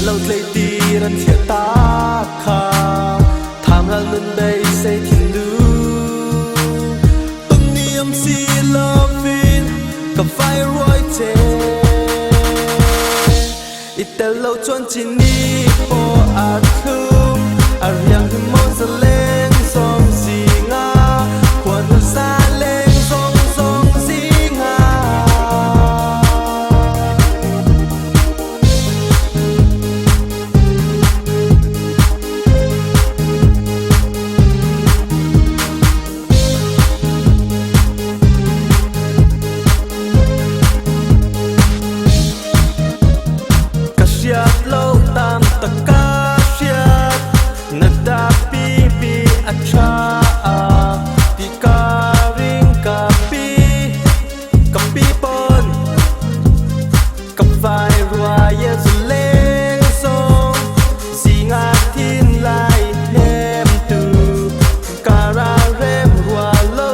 lo tlei tir an thliah tak kha Thamral nun beisei thinlung Tawng ni awm si lovin ka vai ruai che I tel lo chuan chini pawh a thlum A riang hi maw zaleng zawng zinga Khuanu zaleng zawng zawng zinga. Ka hriat lo tam tak ka hriat na ta pi pi a tha a ti ka ring ka pi ka pi pawn ka vai ruai e zaleng zawng zinga thin lai hnem tu ka ra rem rua lo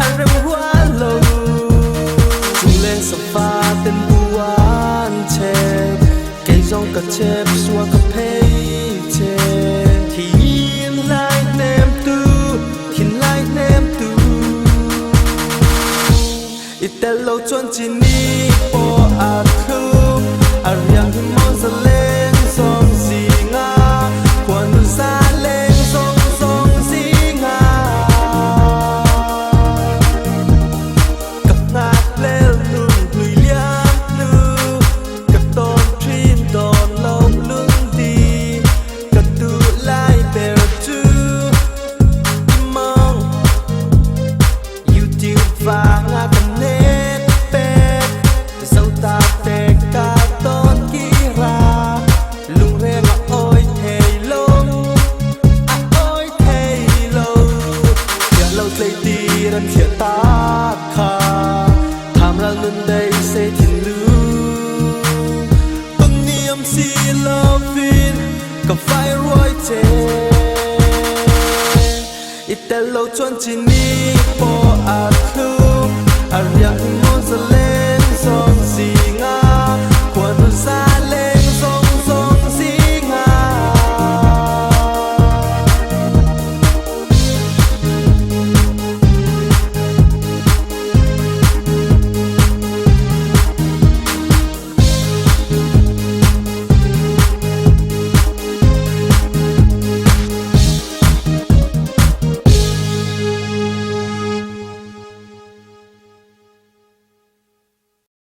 a rem rua lo chungleng safa ten bu an chep kei zawng ka chep sual ka phei che thin lai hnem tu thin lai hnem tu I tel lo chuan chini pawh a thlum A riang hi maw zaleng zawng zinga Khuanu zaleng zawng zawng zinga Ka nghak lel nun hlui liam hnu Ka tawn thin dawn lo lungdi Ka duh lai ber chu i mawng YouTube vanga ka net pek Zo ta te ka tawn kira Lungreng a awi thei lo A awi thei lo Thiah lo tlei tir an thliah tak kha Thamral nun beisei thinlung Tawng ni awm si lovin ka vai ruai che. I tel lo chuan chini pawh a thlum.